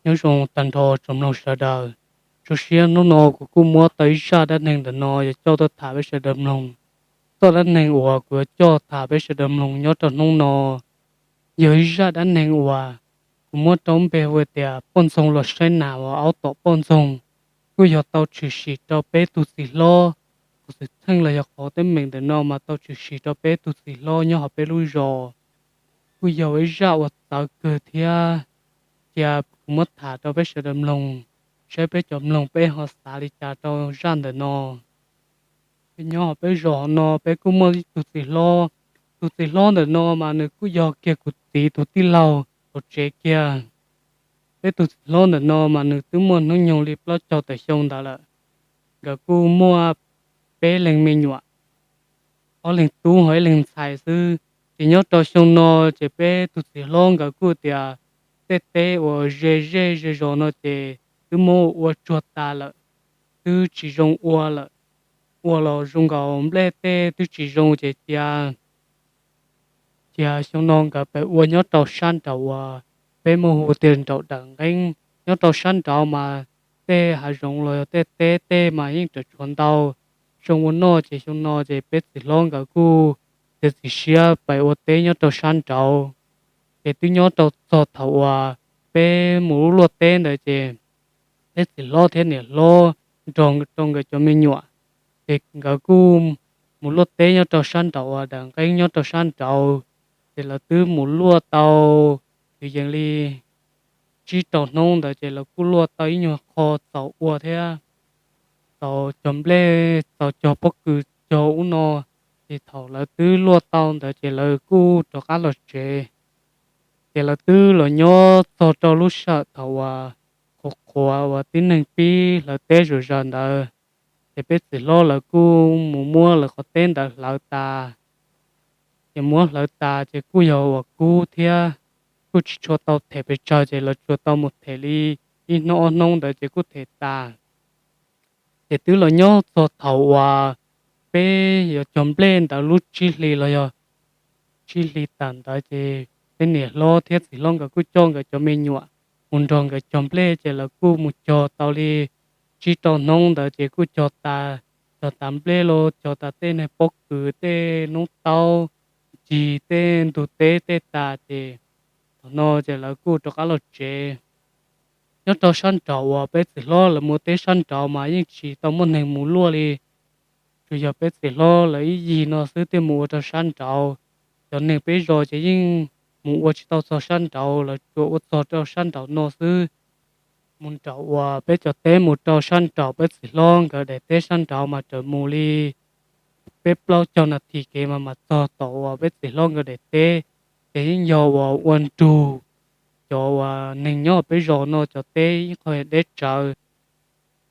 Nyob zoo tag nrho tsoom mloog sawv daws. Zoo siab hnub no kuv kuj muab tau ib zaj dab neeg ntawm no yuav coj tuaj tham peb sawv daws mloog. Txoj dab neeg uas kuv yuav coj tham peb sawv daws mloog nyob rau hnub no yog ib zaj dab neeg uas kuv muab rau npe hu tias poj ntxoog los saib nas uas aub tom poj ntxoog. Kuj yog tau tshwm sim rau peb tug txiv hlob. Qhov xwm txheej los yog qhov teeb meem ntawm no mas tau tshwm sim rau peb tug txiv hlob nyob hauv peb lub zos. Kuj yog ib zaj uas txawv kawg thiab. Cia kuv muab tham rau peb sawv daws mloog, saib peb cov mloog peb ho xav li cas rau zaj ntawm no. Peb nyob hauv peb zos no peb kuj muaj ib tug txiv hlob. Tus txiv hlob ntawm no mas nws kuj yog kiag kuv txiv tus tij laug hauv tsev kiag. Peb tus txiv hlob ntawm no mas nws twb muaj hnub nyoog li plaub caug tawm xyoo ntawd lawm. Nkawd kuj muaj peb leeg me nyuam, ob leeg tub ho ib leeg ntxhais xwb. Ces nyob rau xyoo no ces peb tus txiv hlob nkawd kuj tias tej teb uas ze zej ze zos no ces twb muab ua tsuag tas lawm, twb tsis zoo ua lawm. Ua los zoo nkaus nplej tej twb tsis zoo ces cia cia xyoo no nkawd pem ua nyob rau sab nraud uas peb muaj hu tias nraum Dawm Nqeeb. Nyob rau sab nraud mas tej hav zoov los yog tej teb tej mas yeej raws tshuav ntau zoo ua noj, ces xyoo no ces peb txiv hlob nkawd kuj txiav txim siab pem ua teb nyob rau sab nraud. Ces twb nyob rau txog thaum uas peb mus lub luaj teb ntawd ces peb txiv hlob thiab niam hlob nrog rau nkawd cov me nyuam, ces nkawd kuj mus luaj teb nyob rau sab nraud uas Dawm Nqeeb nyob rau sab nraud. Ces lawv twb mus luaj tau kwv yees li tsib rau hnub ntawd ces lawv kuj luaj tau ib nyuag qho txaus ua thiab, txaus cog nplej txaus cog pob kws cog ub no. Ces thaum lawv twb luaj tau ntawd ces lawv kuj rov qab los tsev. Ces lawv twb los nyob txog rau lub sij hawm thaum uas qhuav qhuav uas tib neeg pib hlawv teb zuj zus ntawd, ces peb txiv hlob lawv kuj mus muab lawv qhov teb ntawd hlawv tas. Ces muab hlawv tas ces kuj yog uas kub thiab, kuj tsis tshua tau them pes tsawg ces lawv tsuas tau mus them li ib hnub ob hnub ntawd ces kuj them tas. Ces twb los nyob txog thaum uas peb yuav cog nplej ntawd lub tsib hlis los yog tsib hlis tag ntawd ces peb niam hlob thiab txiv hlob nkawd kuj coj nkawd cov me nyuam mus nrog nkawd cog nplej ces lawv kuj mus cog tau li tsib rau hnub ntawd ces kuj cog tas, cog tas nplej los cog tas tej neeg pob kws tej noob taub ncig tej ntug teb tej tas ces thaum no ces lawv kuj rov qab los tsev. Nyob rau sab nraud uas peb txiv hlob lawv mus teb sab nraud mas yeej tsis tau muaj neeg mus luaj li. Tsuas yog peb txiv hlob lawv ib yig no xwb thiaj mus ua rau sab nraud. Cov neeg peb zos ces yeej mus ua tsis tau txog sab nraud, lawv tsuas ua txog rau sab nraud no xwb. Mus nraum uas peb cov teb mus rau sab nraud peb txiv hlob nkawd daim teb sab nraud mas raws mus li peb plaub caug nas this kev mas mam txog tom uas peb txiv hlob nkawd daim teb. Ces yeej yog uas ua nrug cov uas neeg nyob peb zos no cov teb ib qho deb tsawv.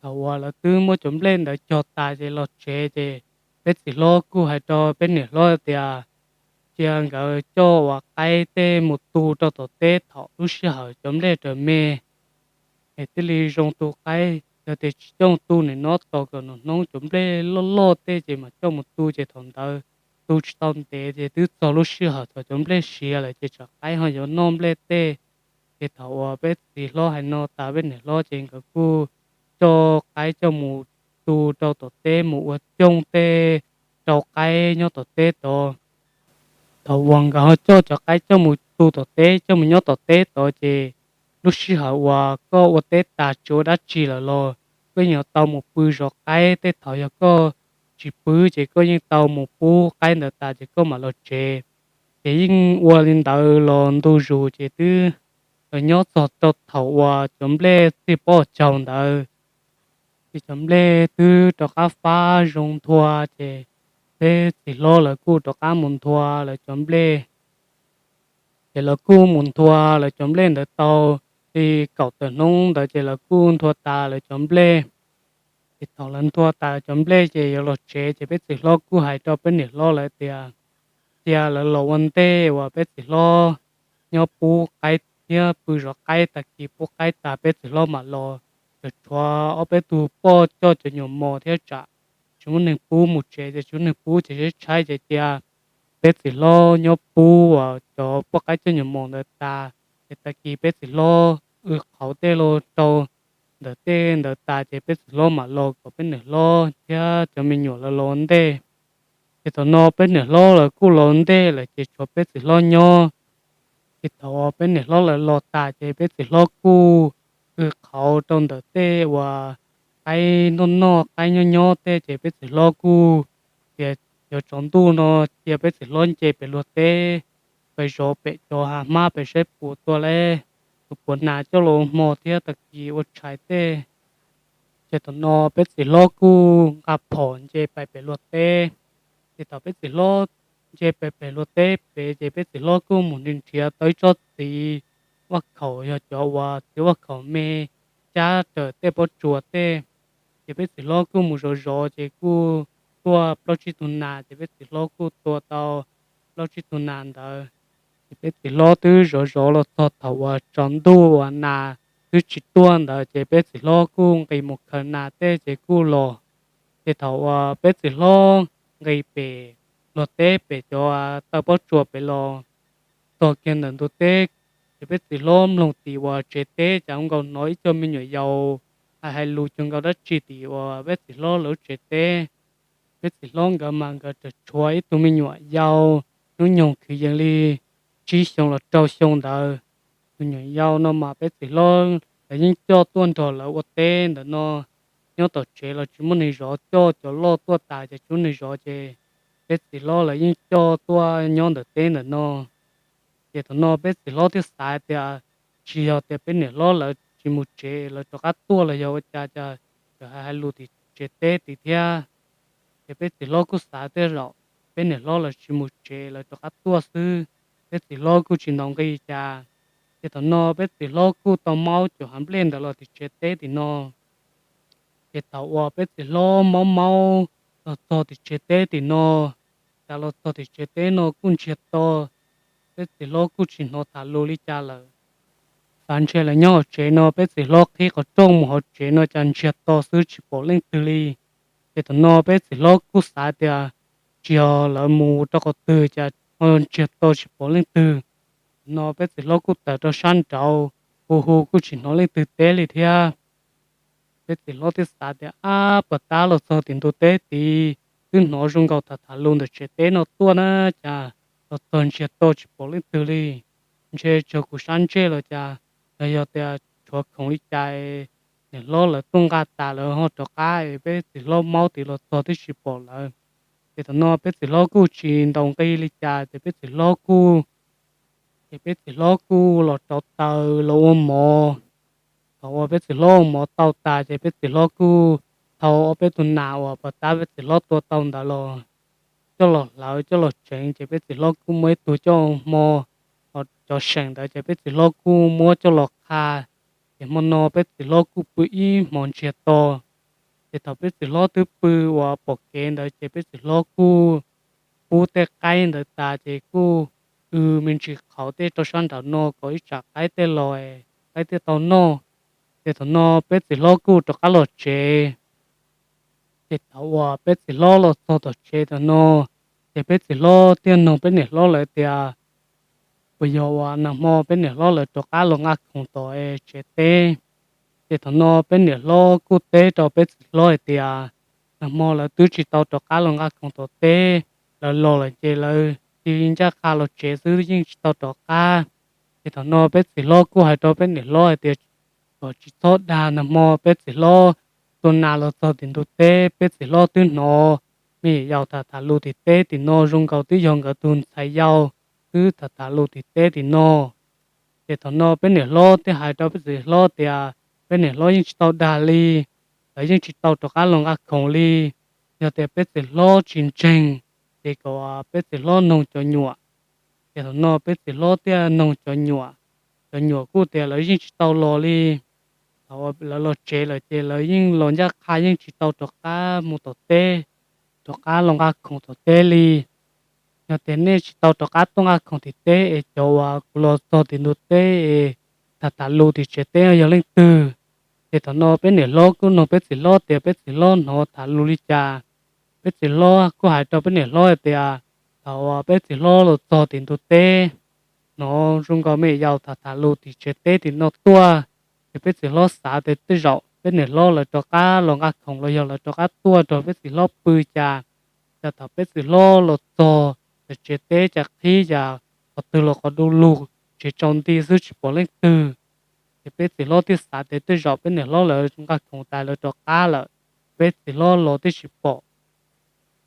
Thaum uas lawv twb muab cov nplej ntawd cog tas ces los tsev ces peb txiv hlob kuj hais rau peb niam hlob tias cia nkawd coj uas qaib tej mus tu rau tom teb thaum lub sij hawm cov nplej raws me. Es thiaj li zoo tu qaib, yog tias tsis coj mus tu nim no tos kom nws hnub cov nplej loj loj tej ces mam coj mus tu ces thaum ntawd tu tsis tau ntev ces twb txog lub sij hawm thaum cov nplej siav lawm ces tsam qaib ho yuav noj nplej tej. Ces thaum uas peb txiv hlob hais no tas peb niam hlob ces nkawd kuj coj qaib coj mus tu rau tom teb mus ua cooj tej rau qaib nyob tom teb tod. Thaum uas nkawd ho coj cov qaib coj mus tu tom teb coj mus nyob tom teb tod ces lub sij hawm uas koj ua teb tas tsis ua dab tsi lawm los koj yeej yuav tau mus pw zov qaib tej, thaum yog koj tsis pw ces koj yeej tau mus pub qaib ntawd tas ces koj mam los tsev. Ces yeej ua li ntawd los ntu zus ces twb los nyob txog rau thaum uas cov nplej txij pob caug ntawd ces cov nplej twb rov qab fab zoo nthua ces peb txiv hlob lawv kuj rov qab mus nthua lawv cov nplej. Ces lawv kuj mus nthua lawv cov nplej ntawd tau li kaum tawm hnub ntawd ces lawv kuj nthua tas lawv cov nplej. Ces thaum lawv nthua tas cov nplej ces yuav los tsev ces peb txiv hlob kuj hais rau peb niam hlob lawv tias cia lawv los ua ntej uas peb txiv hlob nyob pub qaib thiab pw zov qaib, tag kis pub qaib tas peb txiv hlob mam los. Ces tshuav ob peb tug poj coj cov nyuam mos thiab tsam tsis muaj neeg pub mus tsev ces tsis muaj neeg pub ces tshaib tshaib ces cia peb txiv hlob nyob pub uas cov poj qaib coj nyuam mos ntawd tas, ces tag kis peb txiv hlob w qhauv tej los rau ntawm tej ntawd tas ces peb txiv hlob mam los kom peb niam hlob thiab cov me nyuam lawv los ua ntej. Ces thaum no peb niam hlob lawv kuj los ua ntej lawm ces tshuav peb txiv hlob nyob. Ces thaum uas peb niam hlob lawv los tas ces peb txiv hlob kuj w qhauv rau ntawm tej uas qaib noj noj qaib nyob nyob tej ces peb txiv hlob kuj tias yuav tsaus ntuj no cia peb txiv hlob nce pem luag teb, pes zov pem cov hav hmab pem saib puas tua leb, tus puas nas coj los ua hmo thiab tag kis ua tshais tej. Ces thaum no peb txiv hlob kuj nqa phom nce pais pem luag teb. Ces thaum peb txiv hlob nce pem pem luag teb pem ces peb txiv hlob kuj mus nrhiav tau ib tsob txiv vaj khaum, yog cov uas txiv vaj khaum me cab raws tej pob tsuas tej. Ces peb txiv hlob kuj mus zov zov ces kuj tuaj plaub tsib tug nas, ces peb txiv hlob kuj tua tau plaub tsib tug nas ntawd. Ces peb txiv hlob twb zov zov los txog thaum uas tsaus ntuj uas nas twb tsis tuaj ntawd ces peb txiv hlob kuj nqis mus khaws nas tej ces kuj los. Ces thaum uas peb txiv hlob nqis pem luag teb pem cov taw pob tsuas pem los txog kiag ntawm ntug teb, ces peb txiv hlob mloog tim uas tsev teb cas zoo nkaus hnov ib co me nyuam yaus hais hais lus cuag nkaus dab tsi tim uas peb txiv hlob lawv lub tsev teb. Peb txiv hlob nkawd mas nkawd tseem tshuav ib tug me nyuam yaus hnub nyoog kwv yees li tsib xyoo los rau xyoo ntawd. Tus nyuam yaus no mas peb txiv hlob lawv yeej coj tuaj nrog lawv ua teb ntawm no. Nyob tom tsev los tsis muaj neeg zov, coj cov loj tuaj tas ces tsis muaj neeg zov ces peb txiv hlob lawv yeej coj tuaj nyob ntawm teb ntawm no. Ces thaum no peb txiv hlob thiaj xav tias tsis yog tias peb niam hlob lawv tsis mus tsev lawv rov qab tuaj los yog ua cas cas, hais hais lus tim tsev teb tid thiab. Ces peb txiv hlob kuj xav tias zaum peb niam hlob lawv tsis mus tsev lawv rov qab tuaj xwb, peb txiv hlob kuj tsis ntaus nqi cas. Ces thaum no peb txiv hlob kuj tau maub cov hav nplej ntawd los tim tsev teb tim no. Ces thaum uas peb txiv hlob maub maub los txog tim tsev teb tim no, cas los txog tim tsev teb no kuj ntsiag to, peb txiv hlob kuj tsis hnov tham lus li cas lawm. Xav ntshe lawv nyob hauv tsev no, peb txiv hlob qhib qhov rooj mus hauv tsev no cas ntsiag to xwb tsis pom leej twg li. Ces thaum no peb txiv hlob kuj xav tias tsis yog lawv mus rau qhov twg cas ho ntsiag to tsis pom leej twg. Thaum no peb txiv hlob kuj tawm rau sab nraud hu hu kuj tsis hnov leej twg teb li thiab. Peb txiv hlob thiaj xav tias ab, puag ta los txog tim ntug teb tid twb hnov zoo nkaus tham tham lus ntawm tsev teb no tuaj na, cas los txog ntsiag to tsis pom leej twg li. Ntshe tsuas kuv sab ntsej los cas, los yog tias tshuav khoom li cas niam hlob lawv tuaj nqa tas lawv ho rov qab es peb txiv hlob maub tid los txog twb tsis pom lawv. Ces thaum no peb txiv hlob kuj tsis ntaus nqi li cas ces peb txiv hlob kuj, ces peb txiv hlob kuj los rauv taws los ua mov. Thaum uas peb txiv hlob ua mov tau tas ces peb txiv hlob kuj thau ob peb tug nas uas puag ta peb txiv hlob tua tau ntawd los coj los hlawv coj los tseev, ces peb txiv hlob kuj muab ib tug coj hmo, cov seem ntawd ces peb txiv hlob kuj muab coj los qha. Ces hmo no peb txiv hlob kuj pw ib hmos ntsiag to. Ces thaum peb txiv hlob twb pw uas pom kev ntawd ces peb txiv hlob kuj pub tej qaib ntawd tas ces kuj w me ntsis qhauv tej rau sab nraud no kom ib tsam qaib tej los, qaib thiaj tau noj. Ces thaum no peb txiv hlob kuj rov qab los tsev. Ces thaum uas peb txiv hlob los txog tom tsev thaum no, ces peb txiv hlob thiaj nug peb niam hlob lawv tias puas yog uas nag hmo peb niam hlob lawv rov qab los nqa khoom tom tsev teb. Ces thaum no peb niam hlob kuj teb rau peb txiv hlob hais tias nag hmo lawv twb tsis tau rov qab los nqa khoom tom teb, lawv los lawm ces lawv tig ncaj qha los tsev xwb yeej tsis tau rov qab. Ces thaum no peb txiv hlob kuj hais rau peb niam hlob hais tias kom tsis txhob dag, nag hmo peb txiv hlob tua nas los txog tim ntug teb, peb txiv hlob twb hnov me nyuam yaus tham tham lus tim teb tim no zoo nkaus twb yog nkawd tus ntxhais yau twb tham tham lus tim teb tim no. Ces thaum no peb niam hlob thiaj hais rau peb txiv hlob tias peb niam hlob yeej tsis tau dag li, lawv yeej tsis tau rov qab los nqa khoom li. Yog tias peb txiv hlob tsis ntseeg, ces kom peb txiv hlob noog cov nyuam. Ces thaum no peb txiv hlob thiaj noog cov nyuam, cov nyuam kuj tias lawv yeej tsis tau los li. Thaum lawv los tsev lawm ces lawv yeej los ncaj qha yeej tsis tau rov qab mus tom teb, rov qab los nqa khoom tom teb li. Yog tias nej tsis tau rov qab tuaj nqa khoom tim teb es cov uas kuv los txog tim ntug teb es tham tham lus tim tsev teb yog leej twg? Ces thaum no peb niam hlob kuj noog peb txiv hlob tias peb txiv hlob hnov tham lus li cas. Peb txiv hlob kuj hais rau peb niam hlob hais tias thaum uas peb txiv hlob los txog tim ntug teb, hnov zoo nkaus me nyuam yaus tham tham lus tim tsev teb tim no tuaj, Ces peb txiv hlob xav tias tej zaum peb niam hlob lawv rov qab los nqa khoom los yog lawv rov qab tuaj nrog peb txiv hlob pw cas. Cas thaum peb txiv hlob los txog, cas tsev teb cas qhib, cas qhov twg los qhov du lug, tsev tsaus nti xwb tsis pom leej twg. Ces peb txiv hlob thiaj xav tias tej zaum peb niam hlob lawv nqa khoom tas lawv rov qab lawm, peb txiv hlob los thiaj tsis pom.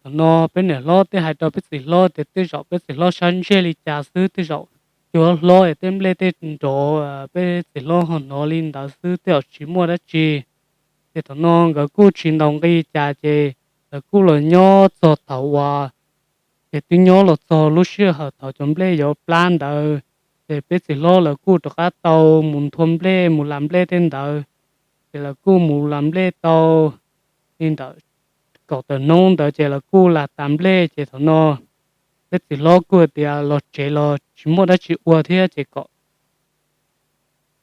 Thaum no peb niam hlob thiaj hais rau peb txiv hlob tias tej zaum peb txiv hlob sab ntsej li cas xwb, tej zaum cuag hlob es tej nplej tej nrov, peb txiv hlob ho hnov li ntawd xwb, tej zaum tsis muaj dab tsi. Ces thaum no nkawd kuj tsis ntaus nqi cas, ces lawv kuj los nyob txog thaum uas, ces twb nyob los txog lub sij hawm thaum cov nplej yuav plab ntawd, ces peb txiv hlob lawv kuj rov qab tau mus nthua nplej mus las nplej tej ntawd. Ces lawv kuj mus las nplej tau li ntawm kaum tawm hnub ntawd ces lawv kuj las tas nplej. Ces thaum no peb txiv hlob kuj hais tias los tsev los tsis muaj dab tsi ua thiab, ces kom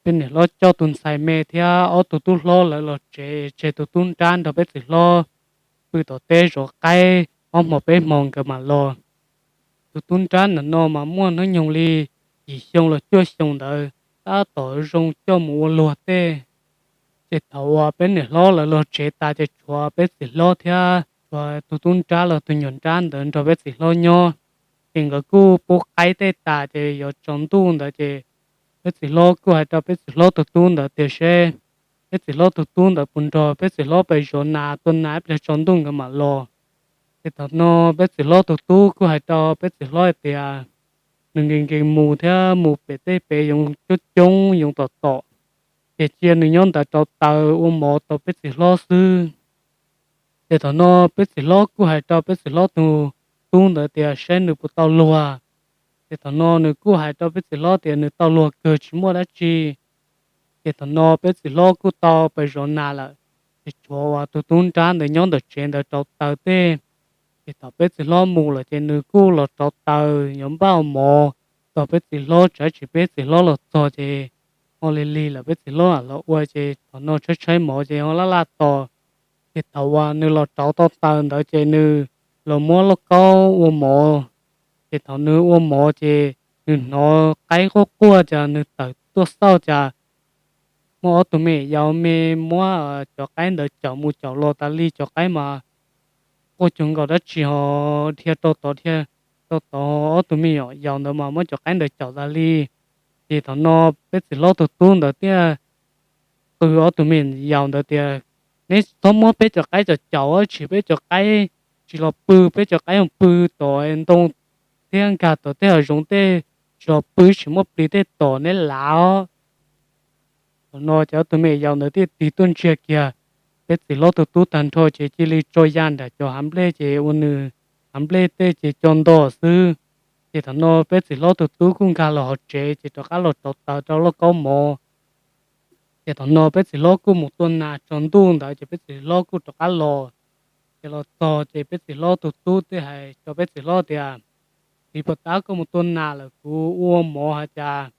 peb niam hlob coj tus ntxhais me thiab ob tug tub hlob lawv los tsev, tseg tus tub nrab nrog peb txiv hlob pw tom teb zov qaib ob hmo peb hmo nkawd mam los. Tus tub nrab ntawm no mas muaj hnub nyoog li yim xyoo los cuaj xyoo ntawd, tab tom zoo coj mus ua luag tej. Ces thaum uas peb niam hlob lawv los tsev tas ces tshuav peb txiv hlob thiab tshuav tus tub nrab los tus nyuam nrab ntawd nrog peb txiv hlob nyob. Ces nkawd kuj pub qaib tej tas ces yuav tsaus ntuj ntawd ces peb txiv hlob kuj hais rau peb txiv hlob tus tub ntawd tias seb peb txiv hlob tus tub ntawd puas nrog peb txiv hlob pais zov nas tua nas ib pliag tsaus ntuj nkawd mam los. Ces thaum no peb txiv hlob tus tub kuj hais rau peb txiv hlob hais tias nws nkees nkees mus thiab mus pem tej pem yoov coob coob yoov tom tom, ces cia nws nyob ntawd rauv taws ua mov rau peb txiv hlob xwb. Ces thaum no peb txiv hlob kuj hais rau peb txiv hlob tus tub ntawd tias saib nws puas tau luag. Ces thaum no nws kuj hais rau peb txiv hlob tias nws tau luag kawg tsis muaj dab tsi. Ces thaum no peb txiv hlob kuj tau pais zov nas lawm, ces tshuav uas tus tub nrab ntawd nyob ntawm tsev ntawd rauv taws tej. Ces thaum peb txiv hlob mus lawm ces nws kuj los rauv taws yuav npaj ua mov rau peb txiv hlob, tsam ib tsam peb txiv hlob los txog ces ho lig lig lawm peb txiv hlob los ua ces thaum no tshaib tshaib mov ces ho laj laj tos. Ces thaum uas nws los rauv tau taws ntawd ces nws los muab lauj kaub ua mov. Ces thaum nws ua mov ces nws hnov qaib quaj quaj cas nws tawm tuaj xauj cas muaj ob tug me yaus me muab cov qaib ntawd caum mus caum los tas li, cov qaib mas quaj cuag nkaus dab tsi ho dhia rau tod dhia rau tod, ob tug me nyuam yaus ntawd mas muab cov qaib ntawd caum tas li. Ces thaum no peb txiv hlob tus tub ntawd thiaj qw ob tug me yaus ntawd tias neb txhob muab peb cov qaib caum caum, tsam peb cov qaib tsis los pw, peb cov qaib mus pw tom ntoo thiab nkag tom tej hav zoov tej, tsis los pw tsis muaj plis tej tom neb lav os. Thaum no ces ob tug me yaus ntawd thiaj tig tuaj ntsia kiag peb txiv hlob tus tub tag nrho ces cia li tso ya nram cov hav nplej ces ua nws hav nplej tej ces co nto xwb. Ces thaum no peb txiv hlob tus tub kuj nkag los hauv tsev ces rov qab los rauv taws rau lauj kaub mov. Ces thaum no peb txiv hlob kuj mus tua nas tsaus ntuj ntawd ces peb txiv hlob kuj rov qab los. Ces los txog ces peb txiv hlob tus tub thiaj hais rau peb txiv hlob tias, txiv, puag ta koj mus tua nas lawm kuv ua mov has cas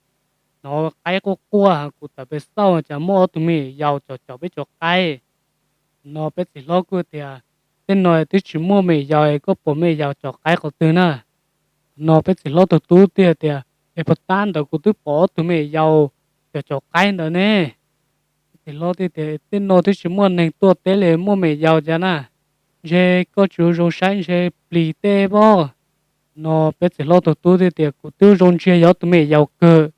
hnov qaib quaj quaj, kuv tawm pem xauj cas muaj ob tug me yaus caum caum peb cov qaib. No peb txiv hlob kuj tias, tej no twb tsis muaj me yaus, koj pom me yaus caum qaib qhov twg na? No peb txiv hlob tus tub thiaj tias, es puag ta ntawd kuv twb pom ob tug me yaus caum caum qaib ntawd ne. Peb txiv hlob thiaj tias, tej no twb tsis muaj neeg tuaj teb li, muaj me yaus cas na? Ntshe koj tsis ua zoo saib, ntshe plis tej pob. No peb txiv hlob tus tub thiaj tias, kuv twb zoo ntsia yog ob tug me yaus kawg.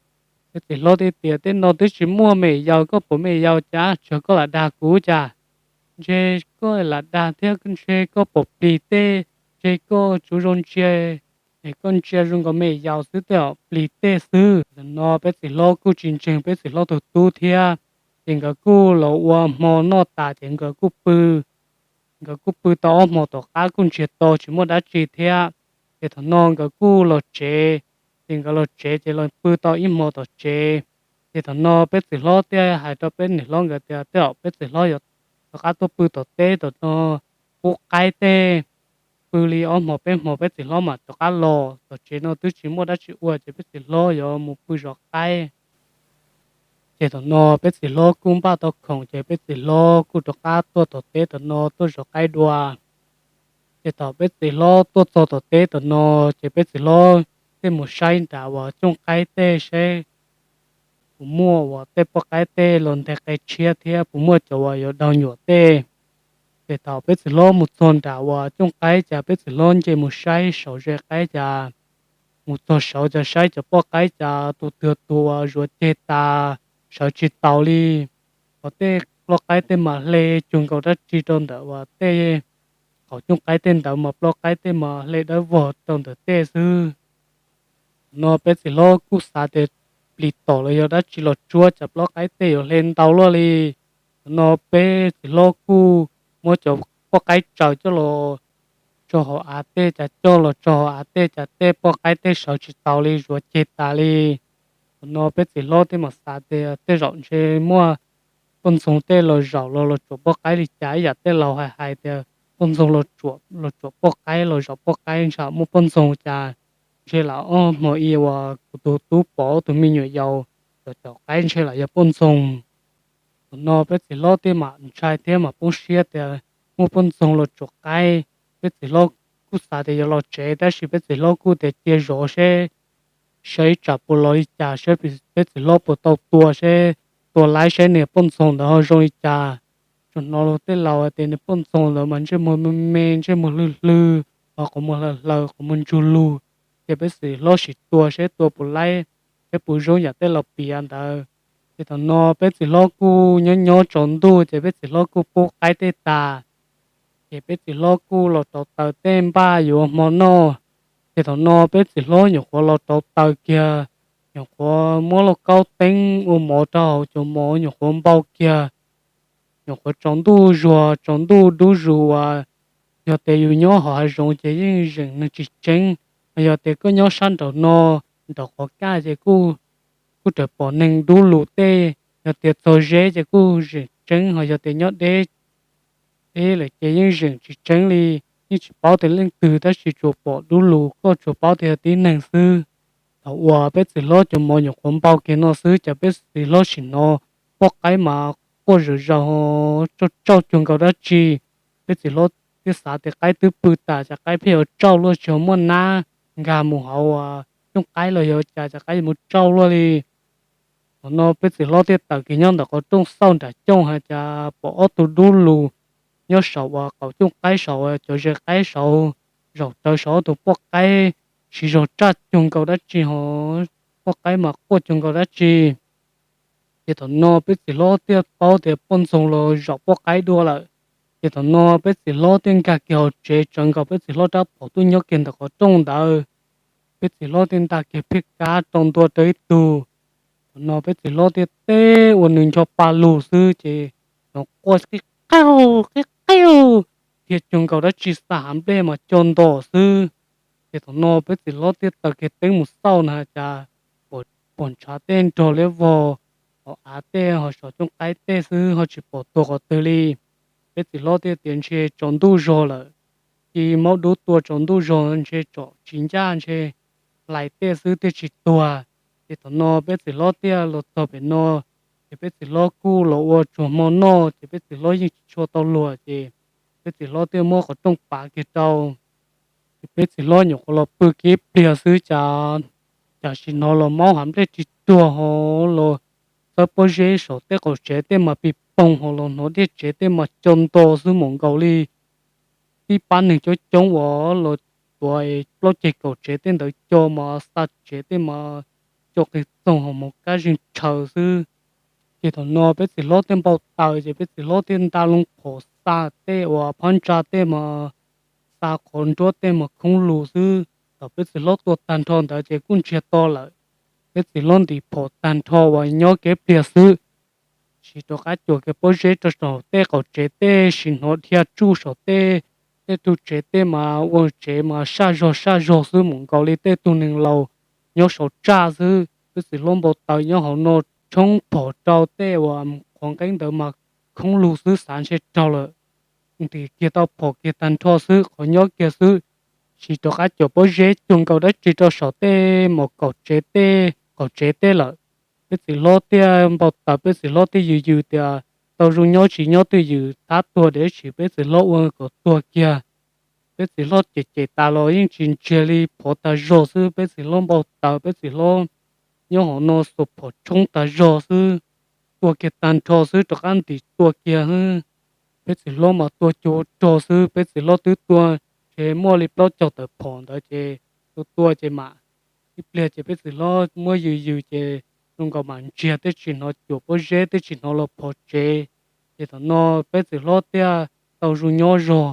Peb txiv hlob thiaj tias, tej no twb tsis muaj me yaus, koj pom me yaus cas, tsuas koj lam dag kuv cas? Ntshe koj lam dag thiab, ntshe koj pom plis tej, ntshe koj tsis ua zoo ntsia, es koj ntsia zoo nkaus me yaus xwb tej, plis tej xwb. No peb txiv hlob kuj tsis ntseeg peb txiv hlob tus tub thiab, ces nkawd kuj los ua hmo noj tas ces nkawd kuj pw. Nkawd kuj pw tau ob hmo tom qab kuj ntsiag to tsis muaj dab tsi thiab. Ces thaum no nkawd kuj los tsev, ces nkawd los tsev ces los pw tau ib hmo tom tsev. Ces thaum no peb txiv hlob thiaj hais rau peb niam hlob nkawd tias, tej zaum peb txiv hlob yuav rov qab tuaj pw tom teb tom no, pub qaib tej, pw li ob hmo peb hmo peb txiv hlob mam rov qab los, tom tsev no twb tsis muaj dab tsi ua ces peb txiv hlob yuav mus pw zov qaib. Ces thaum no peb txiv hlob kuj npaj tau khoom ces peb txiv hlob kuj rov qab tuaj tom teb tom no tuaj zov qaib dua. Ces thaum peb txiv hlob tuaj txog tom teb tom no, ces peb txiv hlob thiaj mus saib nram uas cooj qaib tej saib puas muaj uas tej poj qaib tej los nteg qe tshiab thiab puas muaj cov uas yuav daug nyuam tej. Ces thaum peb txiv hlob mus txog nram uas cooj qaib ces peb txiv hlob nce mus saib saum ze qaib ces mus txog saud ces saib cov poj qaib ces tus twg tus uas zuav ceg tas, sawv tsis taus li. Hos tej poj qaib tej mas hle cuag nkaus dab tsi rau ntawm uas tej qaum cooj qaib tej ntawd mas poj qaib tej mas hle dawb vog rau ntawm tej xwb. Thaum no peb txiv hlob kuj xav tias plis tom los yog dab tsi los tsuab cov poj qaib tej yuav hle ntau luaj li. Thaum no peb txiv hlob kuj muab cov poj qaib tsaws coj los tso hauv av tej, cas coj los tso hauv av tej cas tej poj qaib tej sawv tsis taus li, zuav ceg tas li. Thaum no peb txiv hlob tej mam xav tias tej zaum ntshe muaj poj ntxoog tej los zaum los los tsuam poj qaib li cas, ib yam tej laus hais hais tias poj ntxoog los tsuam poj qaib, los zaum poj qaib ntshai muaj poj ntxoog cas. Ntshe lam ob hmo i uas kuv tus tub pom tus me nyuam yaus cov caum qaib ntshe lam yog poj ntxoog. Thaum no peb txiv hlob tej mam ntshai thiab mam poob siab tias muaj poj ntxoog los tsuam qaib. Peb txiv hlob kuj xav tias yuav los tsev tab sis peb txiv hlob kuj tias cia zov seb, saib ib tsam puas los li cas, saib peb txiv hlob puas tau tua seb, tua laib seb niag poj ntxoog ntawd ho zoo li cas. Tsuas hnov luag tej laus hais tias niag poj ntxoog ntawd mas ntsej muag me me, ntsej muag hlwj hlwj, ho qhov muag hlaws hlaws, qhov muag ntsug lug, ces peb txiv hlob sim tua seb tua puas laib, seb puas zoo yam tej laus piav ntawd. Ces thaum no peb txiv hlob kuj nyob nyob tsaus ntuj ces peb txiv hlob kuj pub qaib tej tas, ces peb txiv hlob kuj los rauv taws tej npaj yuav hmo noj. Ces thaum no peb txiv hlob nyuam qhuav los rauv taws kiag, nyuam qhuav muab lauj kaub teeb ua mov rau hauv cov mov, nyuam qhuav npau kiag, nyuam qhuav tsaus ntuj zuag, tsaus ntuj dub zus uas yog tias yus nyob hauv hav zoov ces yeej zeem neeg tsis tseeb, ho yog tias koj nyob sab nraum no, nraum qhov kaj ces kuj raws pom neeg dub lus tej, yog tias txog zeb ces kuj zeem tseeb, ho yog tias nyob deb deb lawm ces yeej zeem tsis tseeb li. Yeej tsis paub tias leej twg tab sis tsuas pom dub lus, koj tsuas paub tias yog tib neeg xwb. Thaum uas peb txiv hlob cov mov nyuam qhuav npau kiag no xwb ces peb txiv hlob sim hnov poj qaib mas quaj zom zaws, tsauj tsauj cuag nkaus dab tsi. Peb txiv hlob thiaj xav tias qaib twb pw tas ces qaib pheej yuav tsauj luaj, tsis muaj nab nkag mus hauv cooj qaib los yog cas ces qaib yuav mus tsauj luaj li. Thaum no peb txiv hlob thiaj tawm kiag nyob ntawm qhov rooj xauj nram cooj hais cas pom ob tug dub lus nyob saum uas qaum cooj qaib saud, cov ze qaib saud, zaum rawv saum ob tug poj qaib, siv zog tsaj cuag nkaus dab tsi ho poj qaib mas quaj cuag nkaus dab tsi. Ces thaum no peb txiv hlob thiaj paub tias poj ntxoog los zaum poj qaib dua lawm. Ces thaum no peb txiv hlob thiaj nkag kiag hauv tsev, tsawv nkaus peb txiv hlob rab phom tuaj nyob kiag ntawm qhov rooj ntawd. Peb txiv hlob thiaj nta kiag phiaj kab rau ntua rau ib tug. Thaum no peb txiv hlob thiaj teb ua nws ncho pa lug xwb ces nov quaj qij qeej qeej, dhia cuag nkaus dab tsi xa hav nplej mas co ntos xwb. Ces thaum no peb txiv hlob thiaj taws kiag teeb mus xauj na cas pom ntshav tej nrog liab vog, hauv av tej ho saum cooj qaib tej xwb ho tsis pom tuag qhov twg li. Peb txiv hlob thiaj tias ntshe tsaus ntuj zog lawm, ci maub dub tua tsaus ntuj zog ntshe tsom tsis ncaj ntshe hlais tej xwb thiaj tsis tuag. Ces thaum no peb txiv hlob thiaj los txog pem no, ces peb txiv hlob kuj los ua tsuag hmo noj ces peb txiv hlob yeej tsis tshua tau luag ces peb txiv hlob thiaj muab qhov rooj pav kiag rau. Ces peb txiv hlob nyuam qhuav los pw kiag ib pliag xwb cas, cas sim hnov los maub hav nplej ris ruag ho los txawb pob zeb saum tej qaum tsev tej mas pis poog ho los hnov dej tsev tej mas co nto xwb mus nkaus li tib pab neeg coob coob uas los tuav plaub ceg kaum tsev tej ntawd co mas xa tsev tej mas co qis txoog ho mus kab zeeg tshaws xwb. Ces thaum no peb txiv hlob thiaj npau taws ces peb txiv hlob thiaj nta loo qhov xa tej uas phab ntsa tej mas xa qhov nruab tej mas khoob lug xwb. Thaum peb txiv hlob tua tag nrho ntawd ces kuj ntsiag to lawm. Peb txiv hlob ntim phom tag nrho uas nyob kiag pliag xwb, sim rov qab cuam kiag pob zeb rau saum tej qaum tsev tej sim hnov dhia tsuj saum tej, tej tug tsev tej mas ua tsev mas saj zog saj zog xwb mus nkaus li tej tug neeg laus nyob saum tsaj xwb. Peb txiv hlob npau taws nyob hauv no tshoob phom rau tej uas qhov nqeeb ntawd mas khoob lug xwb xav ntshe raug lawm. Ntim kiag tau phom kiag tag nrho xwb qhov nyob kiag xwb, sim rov qab cuam pob zeb cuag nkaus dab tsi rau saum tej mas kaum tsev tej qaum tsev tej lawm. Peb txiv hlob thiaj npau taws, peb txiv hlob thiaj yws yws tias tau zoo nyob tsis nyob twj ywm thab tuag deb tsis peb txiv hlob ua kom tuag kiag. Peb txiv hlob cem cem tas los yeej tsis ntsiag li, phov tag zog xwb. Peb txiv hlob npau taws, peb txiv hlob nyob hauv no xuas phom tshoob tas zog xwb, tua kiag tag nrho xwb rov qab ntim tua kiag xwb. Peb txiv hlob mas tua cuag rog xwb, peb txiv hlob twb tua ntshe muaj li plaub caug tawm phom ntawd ces tua tua ces mam ib pliag ces peb txiv hlob muab yws yws ces zoo nkaus mas ntsiag twb tsis hnov cuam pob zeb twb tsis hnov los phov tsev. Ces thaum no peb txiv hlob thiaj tau zoo nyob zog.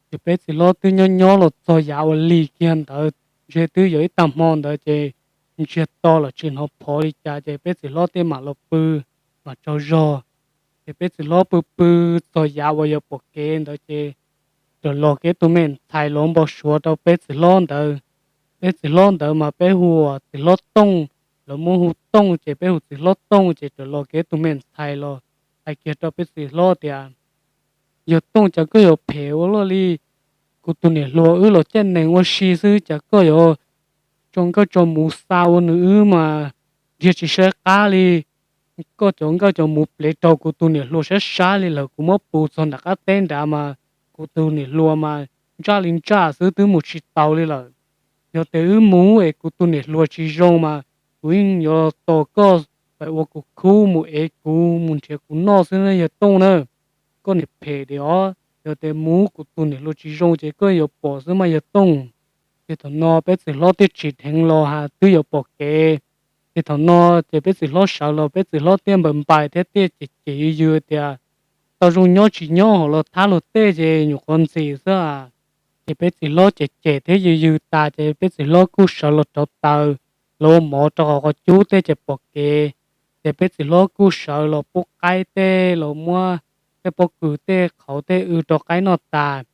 Ces peb txiv hlob twb nyob nyob los txog yav uas lig kiag ntawd ntshe twb yog ib tag hmo ntawd ces ntsiag to los tsis hnov phov li cas ces peb txiv hlob thiaj mam los pw, mam tsaug zog. Ces peb txiv hlob pw pw txog yav uas yuav pom kev ntawd ces raws los kev tus me ntxhais los npau suav rau peb txiv hlob ntawd. Peb txiv hlob ntawd mas peb hu ua txiv hlob Tooj, lawv muab hu Tooj ces peb hu txiv hlob Tooj ces raws los kev tus me ntxhais los hais kiag rau peb txiv hlob tias, Yawg Tooj, cas koj yuav phem ua luaj li? Kuv tus niam hluas wb los caij nees ua si xwb, cas koj yuav tso nkawj tso muv xa ua nws wb mas nrhiav tsis saib qab li. Koj cov nkawj cov muv plev rau kuv tus niam hluas sab sab li lawm, kuv muab pus txog nram qab teb nrad mas kuv tus niam hluas mas ntsaj li ntsaj xwb twb mus tsis taus li lawm. Yog tias wb mus es kuv tus niam hluas tsis zoo mas kuv yeej yuav tos koj pab ua kuv khub mus es kuv mus nrhiav kuv noj xwb na yawg Tooj na. Koj niag phem diam os, yog tias mus kuv tus niam hluas tsis zoo ces koj yuav pom xwb mas yawg Tooj. Ces thaum no peb txiv hlob thiaj tsim dheev los ha twb yuav pom kev. Ces thaum no ces peb txiv hlob sawv los peb txiv hlob thiaj npawm npais thiab thiaj cem cem yws yws tias, Tau zoo nyob tsis nyob hauv los thab luag tej ces nyuam qhuav ntxim xwb. Ces peb txiv hlob cem cem thiab yws yws tas ces peb txiv hlob kuj sawv los rauv taws, los ua mov rau qhov qhov cub tej ces pom kev. Ces peb txiv hlob kuj sawv los pub qaib tej los muab tej pob kws tej qhauv tej w rau qaib noj tas,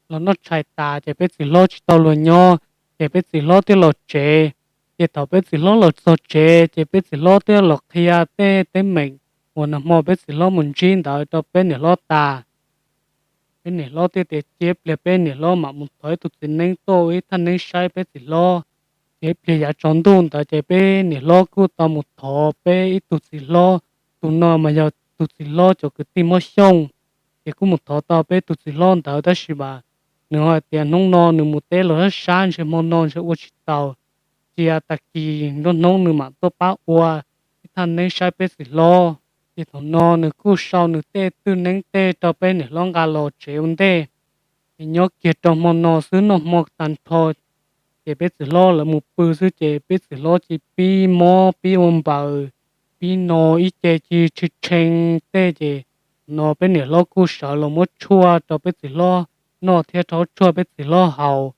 los noj tshais tas ces peb txiv hlob tsis tau luag nyob, ces peb txiv hlob thiaj los tsev. Ces thaum peb txiv hlob los txog tsev ces peb txiv hlob thiaj los qhia tej teeb meem uas nag hmo peb txiv hlob mus ntsib ntawd rau peb niam hlob tas. Peb niam hlob thiaj tias cia ib pliag peb niam hlob mam mus thov ib tug txiv neeb tuaj ua ib thaj neeb saib peb txiv hlob. Ces ib pliag yav tsaus ntuj ntawd ces peb niam hlob kuj tau mus thov peb ib tug txiv hlob, tus no mas yog tus txiv hlob cov kwv tij Hmoob Xyooj. Ces kuj mus thov tau peb tus txiv hlob ntawd tab sis mas nws ho hais tias hnub no nws mus teb los sab sab ntshe hmo no ntshe ua tsis taus, cia tag kis nruab hnub nws mam tuaj pab ua ib thaj neeb saib peb txiv hlob. Ces thaum no nws kuj sau nws tej twj neeb tej rau peb niam hlob nqa los tsev ua ntej. Ces nyob kiag rau hmo no xwb noj hmo tag nrho, ces peb txiv hlob lawv mus pw xwb ces peb txiv hlob cia pib mob pib ua npaws, pib no ib ce cia tshee tshee tej ces no peb niam hlob kuj sawv los muab tshuaj rau peb txiv hlob noj thiab rhaub tshuaj peb txiv hlob haus.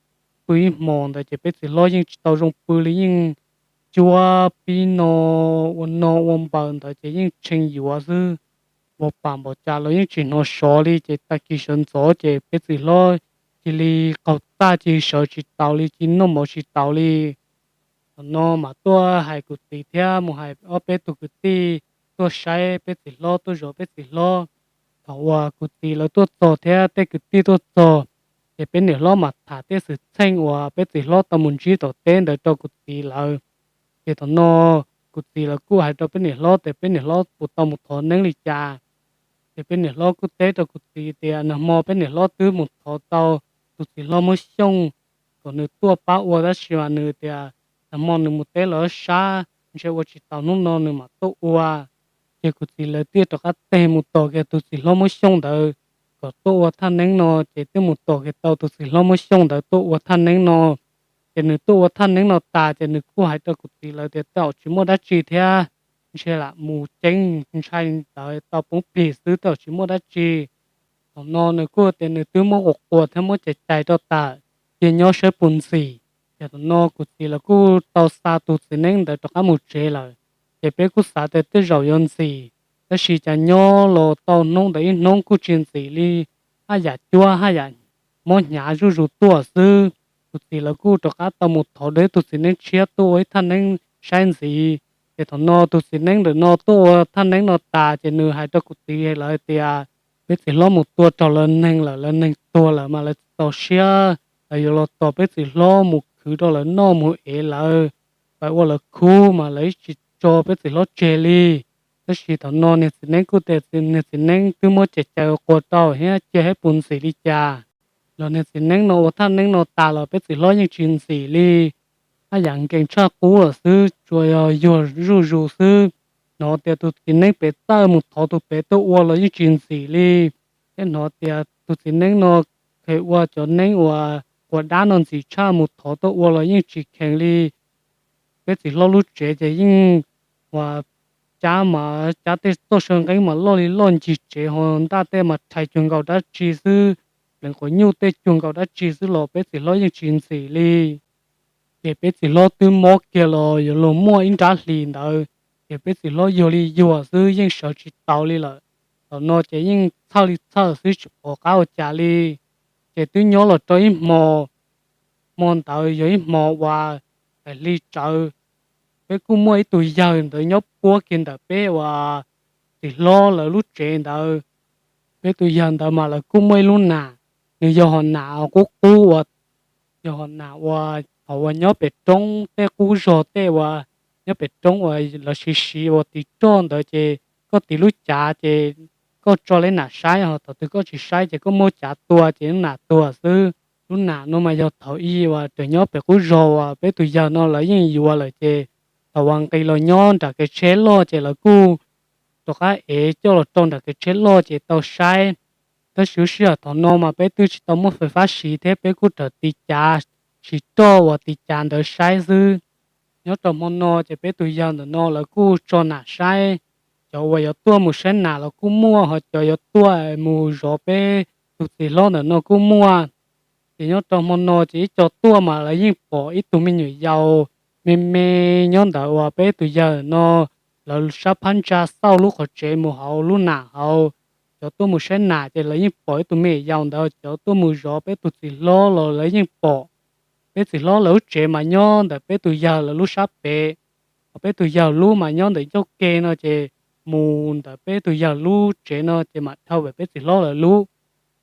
Pw ib hmos ntawd ces peb txiv hlob yeej tsis tau zoo pw li, yeej cuab pib no ua no ua npaws ntawd ces yeej tshee yuav xwb. Ua pam npaum cas los yeej tsis hnov sov li ces tag kis sawv ntxov ces peb txiv hlob cia li qaug txaj cia li sawv tsis taus li, cia li noj mov tsis taus li. Thaum no mam tuaj hais kuv txiv thiab mus hais ob peb tug kwv tij tuaj saib peb txiv hlob tuaj zov peb txiv hlob. Thaum uas kuv txiv lawv tuaj txog thiab tej kwv tij tuaj txog, ces peb niam hlob mam tham tej xwm txheej uas peb txiv hlob tau mus ntsib tom teb ntawd rau kuv txiv lawv. Ces thaum no kuv txiv lawv kuj hais rau peb niam hlob tias peb niam hlob puas tau mus thov neeb li cas. Ces peb niam hlob kuj teb rau kuv txiv tias nag hmo peb niam hlob twb mus thov tau tus txiv hlob Hmoob Xyooj kom nws tuaj pab ua tab sis mas nws tias nag hmo nws mus teb los sab, ntshe ua tsis tau, hnub no nws mam tuaj ua. Ces kuv txiv lawv thiaj rov qab teg mus tos kiag tus txiv hlob Hmoob Xyooj ntawd kom tuaj ua thaj neeb no, ces thiaj mus tos kiag tau tus txiv hlob Hmoob Xyooj ntawd tuaj ua thaj neeb no. Ces nws tuaj ua thaj neeb no tas ces nws kuj hais rau kuv txiv lawv tias tej zaum tsis muaj dab tsi thiab, ntshe lam mus ceeb ntshai ntawd tau poob plig xwb, tej zaum tsis muaj dab tsi. Thaum no nws kuj tias nws twb muab quas quas thiab muab cais cais rau tas, cia nyob saib puas ntxim. Ces thaum no kuv txiv lawv kuj tau xa tus txiv neeb ntawd rov qab mus tsev lawm. Ces peb kuj xav tias tej zaum yuav ntxim, tab sis cas nyob los tau hnub ntawd ib hnub kuj tsis ntxim li, haj yam cuab haj yam mob hnyav zuj zus tuaj xwb. Kuv txiv lawv kuj rov qab tau mus thov dua ib tug txiv neeb tshiab tuaj ua ib thaj neeb saib ntxiv. Ces thaum no tus txiv neeb ntawm no tuaj ua thaj neeb no tas ces nws hais rau kuv txiv lawv tias peb txiv hlob mus tua raug lawv neeg lawm, lawv neeg tuag lawm mas lawv tsis txaus siab, lawv yuav los tos peb txiv hlob mus khwv rau lawv noj mus ev lawv, pab ua lawv khub mas lawv yeej tsis tso peb txiv hlob tseg li. Tab sis thaum no niag txiv neeb kuj tias niag txiv neeb twb muab cais cais quas rau thiab cia saib puas ntxim li cas. Los niag txiv neeb no ua thaj neeb no tas los peb txiv hlob yeej tsis ntxim li. haj yam nkees tshaj qub lawm xwb, tsuas yog yuag zuj zus xwb. Hnov tias tus txiv neeb pem txawj mus thov tus pem tuaj ua los yeej tsis ntxim li, thiab hnov tias tus txiv neeb no kheev ua cov neeb uas quas dab no ntxim tshaj, mus thov tuaj ua los yeej tsis kheev li. Peb txiv hlob lub tsev ces yeej ua cab mas cab tej txoj saw nqeeb mas loj li loj ncig tsev ho ntaj tej mas rhais cuag nkaus dab tsi xwb, pleev quav nyuj tej cuag nkaus dab tsi xwb los peb txiv hlob yeej tsis ntxim li. Ces peb txiv hlob twb mob kiag los yuav luag muaj ib nrab hlis ntawd, ces peb txiv hlob yuag li yuag xwb yeej sawv tsis taus li lawm. Thaum no ces yeej txhawj li txhawj xwb tsis pom qab ua cas li. Ces twb nyob los rau ib hmo, hmo ntawd yog ib hmo uas tais hli tsawv, peb kuj muaj ib tug yawg ntawd nyob puab kiag ntawm peb uas txiv hlob lawv lub tsev ntawd. Peb tus yawg ntawd mas lawv kuj muaj ib lub nas, nws yog hom nas qub qub ua, yog hom nas ua, thaum uas nyob pem roob tej qub zog tej uas nyob pem roob uas lawv siv siv ua tiv roj ntawd ces koj tiv lub cav ces koj tso li nas saib ho thaum twg koj tsis saib ces koj muab cav tua ces lub nas tuag xwb. Lub nas no mas yog thaum ub uas raws nyob pem qub zog uas peb tus yawg no lawv yeej yuav lawm ces thaum uas nqis los nyob nram kev tsheb loj ces lawv kuj rov qab ev coj los rau nram kev tsheb loj ces tau saib. Tab sis lub sij hawm thaum no mas peb twb tsis tau muaj fais fab siv thiab peb kuj rawm tiv cav, siv roj uas tiv cav ntawd saib xwb. Nyob rau hmo no ces peb tus yawg ntawm no lawv kuj tso nas saib, cov uas yuav tuaj mus saib nas los kuj muaj ho cov yuav tuaj mus zov peb tus txiv hlob ntawm no kuj muaj. Ces nyob rau hmo no ces ib co tuaj mas lawv yeej pom ib tug me nyuam yaus me me nyob ntawd uas peb tus yawg no lawv sab phab ntsa xauj lub qhov tsev mus hauv lub nas hauv. Cov tuaj mus saib nas ces lawv yeej pom ib tug me nyuam yaus ntawd, cov tuaj mus zov peb tus txiv hlob los lawv yeej pom. Peb txiv hlob lawv lub tsev mas nyob ntawm peb tus yawg lawv lub sab pem, ho peb tus yawg lub mas nyob ntawm ncauj ke no ces mus ntawm peb tus yawg lub tsev no ces mam dhau pem peb txiv hlob lawv lub.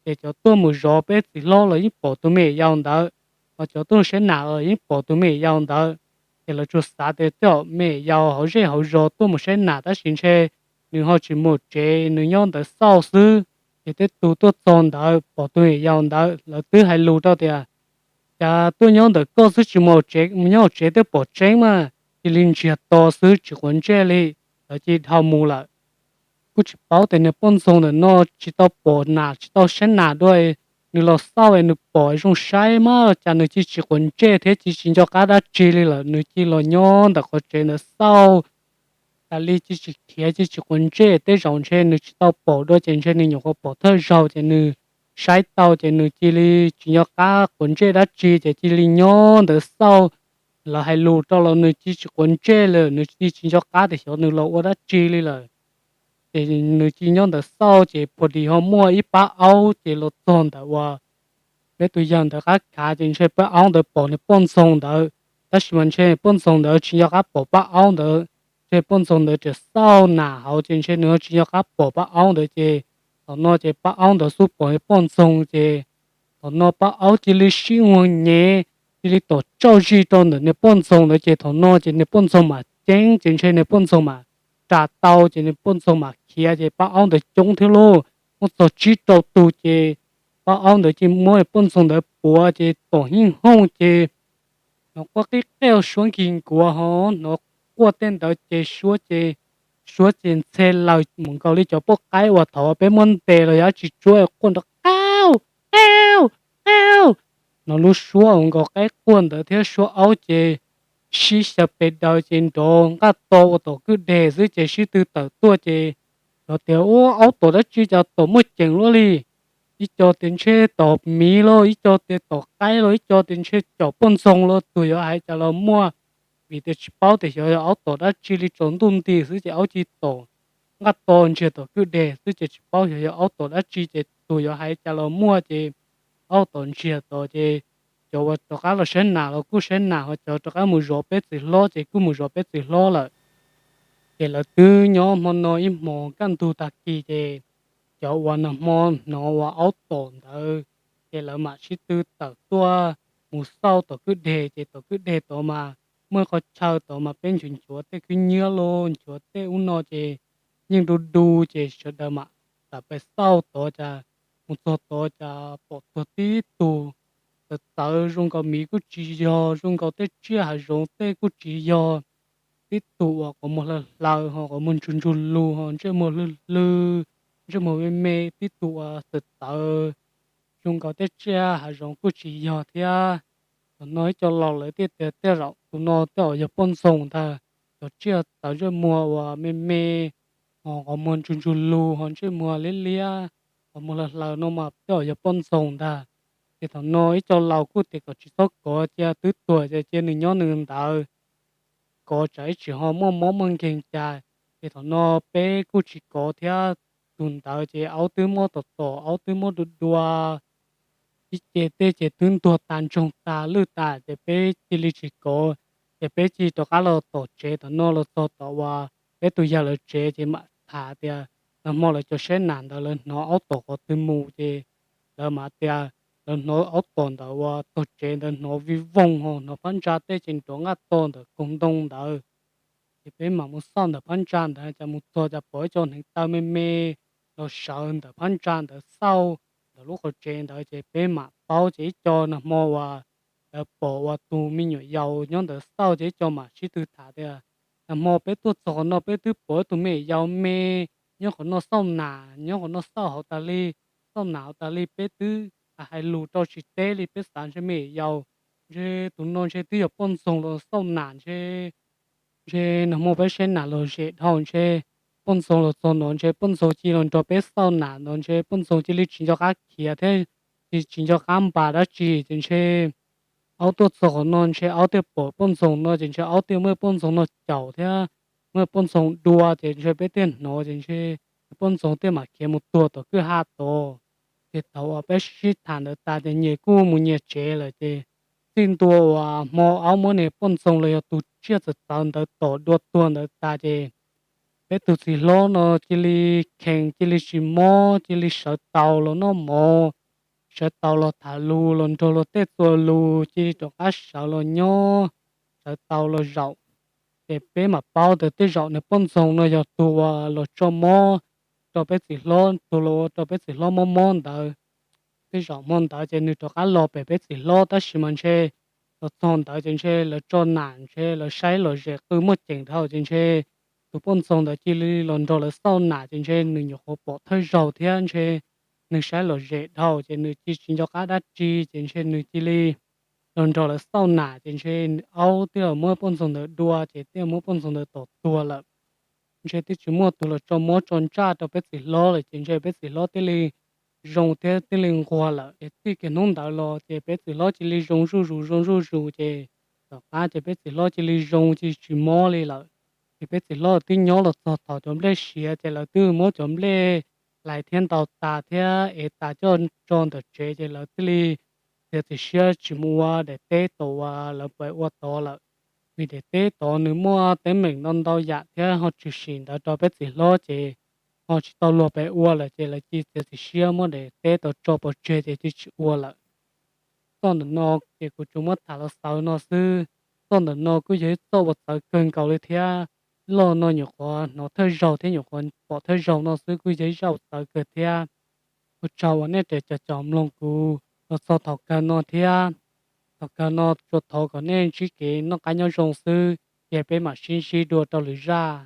Ces cov tuaj mus zov peb txiv hlob los yeej pom tus me nyuam yaus ntawd, ho cov tuaj saib nas los yeej pom tus me nyuam yaus ntawd. Ces lawv tsuas xav tias tej me nyuam yaus hauv zej hauv zos tuaj mus saib nas tab sis ntshe nws ho tsis mus tsev, nws nyob ntawd xauj xwb. Ces tej tus tuaj txog ntawd pom tus me nyuam yaus ntawd lawv twb hais lus rau tias, cas tuaj nyob ntawm koj xwb tsis mus tsev, mus nyob hauv tsev twb pom tseeb mas, cia li ntsiag to xwb tsis quav ntsej li. Lawv cia li dhau mus lawm. Kuj tsis paub tias niag poj ntxoog ntawm no tsis tau pom nas tsis tau saib nas dua, nws los xauj es nws pom zoo saib mas cas nws cia li tsis quav ntsej thiab cia li tsis nco qab dab tsi li lawm, nws cia li los nyob ntawm qhov tsev ntawd xauj tas li, cia li tsis khiav cia li tsis quav ntsej. Tej zaum ntshe nws tsis tau pom dua ces ntshe nws nyuam qhuav pom thawj zaug ces nws saib tau ces nws cia li tsis nco qab quav ntsej dab tsi ces cia li nyob ntawd xauj. Lawv hais lus rau los nws cia li tsis quav ntsej li, nws cia li tsis nco qab tias xyov nws los ua dab tsi li lawm. Ces nws cia li nyob ntawd xauj ces puag dim ho muaj ib pab aub ces los txog ntawm uas peb tus yawg ntawd qab khav ces ntshe pab aub ntawd pom niag poj ntxoog ntawd, tab sis mas ntshe poj ntxoog ntawd tsis nco qab pom pab aub ntawd. Ntshe poj ntxoog ntawd tseem xauj nas hauv ces ntshe nws tsis nco qab pom pab aub ntawd ces thaum no ces pab aub ntawd xub pom niag poj ntxoog ces thaum no pab aub cia li sib ua nyev, cia li tom tsauj zig rau ntawm niag poj ntxoog ntawd ces thaum no ces niag poj ntxoog mam ceeb ces ntshe niag poj ntxoog mam ras tau ces niag poj ntxoog mam khiav ces pab aub ntawd coob thiab lauj, muaj txog tsib rau tus ces pab aub ntawd cia li muab niag poj ntxoog ntawd puav ces tom hib hooj ces hnov quaj qib qeej suab nkig nkuav ho hnov quaj tej ntawd ces suab ces, suab ces ntxhe laws mus nkaus li cov poj qaib uas thaum peb muab ntes los yog dab tsi tsuab quaj nrov qauj qauj qauj. Hnov lub suab uas nkaus qaib quaj ntawd thiab suab aub ces sib xyaw pes daws ces nrov nqaj to ua tom kwj deg xwb ces sib tw tawm tuaj ces xyov tias ua aub tom dab tsi cas tom muaj ceem luaj li. Ib co tias ntshe tom miv los ib co tias tom qaib los ib co tias ntshe tom poj ntxoog los tus yuav hais cas los muaj, vim tias tsis paub tias xyov yog aub tom dab tsi li, tsaus ntuj nti xwb ces aub cia li tom nqaj to ntsiag tom kwj deg xwb ces tsis paub xyov yog aub tom dab tsi ces tus yuav hais cas los muaj ces aub tom ntsiag tod ces cov uas rov qab los saib nas los kuj saib nas ho cov rov qab mus zov peb txiv hlob ces kuj mus zov peb txiv hlob lawm. Ces lawv twb nyob hmo no ib hmos kaj ntug tag kis ces cov uas nag hmo hnov uas aub tom ntawd ces lawv mam sib tw tawm tuaj mus xauj tom kwj deg ces tom kwj deg tod mas muaj qhov chaw tod mas peb nchuav nchuav tej khwb nyiab los nchuav tej ub no ces yeej du du ces sawv daws mam tawm pais xauj tod cas mus txog tod cas pom tuag tib tug txawv txawv, zoo nkaus miv kuj tsis yog, zoo nkaus tej tsiaj hav zoov tej kuj tsis yog. Tib tug uas qhov muag hlaws hlaws ho qhov muag ntsug ntsug lug ho ntsej muag hlwb hlwb, ntsej muag me me, tib tug uas txawv txawv, zoo nkaus tej tsiaj hav zoov kuj tsis yog thiab. Thaum no ib co laus lawv thiaj tias tej zaum tus no tej zaum yog poj ntxoog ntag. Cov tsiaj txawv ntsej muag uas me me, ho qhov muag ntsug ntsug lug ho ntsej muag liab liab, qhov muag hlaws hlaws no mas tej zaum yog poj ntxoog ntag. Ces thaum no ib co laus kuj tias kom tsis txhob kov, cia twb tuag ces cia nws nyob nws ntawd, kov tsam ib tsam ho muaj mob muaj nkeeg cas. Ces thaum no peb kuj tsis kov thiab, tus ntawd ces aub twb muab tom tom, aub twb muab dua dua, ib ce tej ces twb ntuag tas ntsoog tas lwj tas, ces peb cia li tsis kov. Ces peb cia li rov qab los tom tsev. Thaum no los txog tom uas peb tus yawg lawv tsev ces mam tham tias nag hmo lawv cov saib nas ntawd lawv hnov aub tom qhov twg mus, ces lawv mam tias lawv hnov aub tom ntawm uas tog tsev ntawd hnov vij voog ho hnov phab ntsa tej ces nrov nqaj to ntawm koog ntoo ntawd. Ces peb mam mus xauj ntawm phab ntsa ntawd, cas mus txog cas pom ib co hneev taw me me los sawv ntawm phab ntsa ntawd xauj ntawm lub qhov tsev ntawd. Ces peb mam paub, ces ib co nag hmo uas lawv pom uas tus me nyuam yaus nyob ntawd xauj, ces ib co mam sib tw tham tias nag hmo peb tuaj txog qhov no peb twb pom ib tug me nyuam yaus me nyob qhov no xauj nas, nyob qhov no xauj hauv tas li, xauj nas hauv tas li. Peb twb hais lus rau tsis teb li, peb xav ntshe me nyuam yaus, ntshe tus no ntshe twb yog poj ntxoog los xauj nas ntshe. Ntshe nag hmo peb saib nas los zem dhau ntshe poj ntxoog los txog no ntshe poj ntxoog cia los nrog peb xauj nas no ntshe poj ntxoog cia li tsis nco qab khiav thiab, tsis nco qab npas dab tsi. Ces ntshe aub tuaj txog qhov no ntshe aub thiaj pom poj ntxoog no, ces ntshe aub thiaj muab poj ntxoog no caum thiab muab poj ntxoog dua, ces ntshe peb thiaj hnov, ces ntshe poj ntxoog thiaj mam khiav mus tuag tom kwj ha tod. Ces thaum uas peb sib sib tham ntawd tas ces nyias kuj mus nyias tsev lawm. Ces txij ntua uas hmo aub muab niag poj ntxoog los yog tus tsiaj txawv txawv ntawd tom dua tuag ntawd tas ces peb tus txiv hlob no cia li khees, cia li tsis mob, cia li sawv taus los noj mov, sawv taus los tham lus, los nrog luag tej txuas lus, cia li rov qab sawv los nyob, sawv taus los zaum. Ces peb mam paub tias tej zaum niag poj ntxoog no yog tus uas los tso mob rau peb txiv hlob, tus los ua rau peb txiv hlob mob mob ntawd. Tej zaum hmo ntawd ces nws rov qab los pem peb txiv hlob, tab sis mas ntshe los txog ntawd ces ntshe lawv tso nam, ntshe lawv saib lom zem qw muaj ceem dhau, ces ntshe tus poj ntxoog ntawd cia li los nrog lawv xauj nam, ces ntshe nws nyuam qhuav pom thawj zaug thiab ntshe nws saib lom zem dhau, ces nws cia tsis nco qab dab tsi, ces ntshe nws cia li los nrog lawv xauj nam, ces ntshe aub thiaj muab poj ntxoog ntawd dua, ces thiaj muab poj ntxoog ntawd tom tuag lawm. Ntshe twb tsis muaj tus los tso mob tso ntsaj rau peb txiv hlob lawm, ces ntshe peb txiv hlob thiaj li zoo thiab thiaj li nquag lawm. Ces txij kiag hnub ntawd los ces peb txiv hlob cia li zoo zuj zus zoo zuj zus, ces tom qab ces peb txiv hlob cia li zoo cia tsis mob li lawm. Ces peb txiv hlob twb nyob los txog thaum cov nplej siav, ces lawv twb muab cov nplej hlais thiab ntaus tas thiab ev tas coj tso ntawm tsev, ces lawv thiaj li txiav txim siab tsis mus ua daim teb tod uas lawv pem ua tod lawm. Vim daim teb tod nws muaj teeb meem ntau ntau yam thiab ho tshwm sim ntawd rau peb txiv hlob, ces ho tsis tau luag pem ua lawm, ces lawv cia txiav txim siab muab daim teb tod tso pov tseg ces cia tsis ua lawm. Txoj ntawm no ces kuv tsuas muab tham los xaus no xwb. Txoj ntawm no kuj yog ib txoj uas txawv kawg nkaus li thiab. Loj no nyuam qhuav hnov thawj zaug thiab nyuam qhuav pom thawj zaug no xwb, kuj yog ib zaj uas txawv kawg thiab. Ua tsaug uas nej cov cov mloog kuv los txog thaum kawg no thiab. Thaum kawg no tsuas thov kom nej ntsib kev noj qab nyob zoo xwb, ces peb mam sib ntsib dua rau lwm zaj.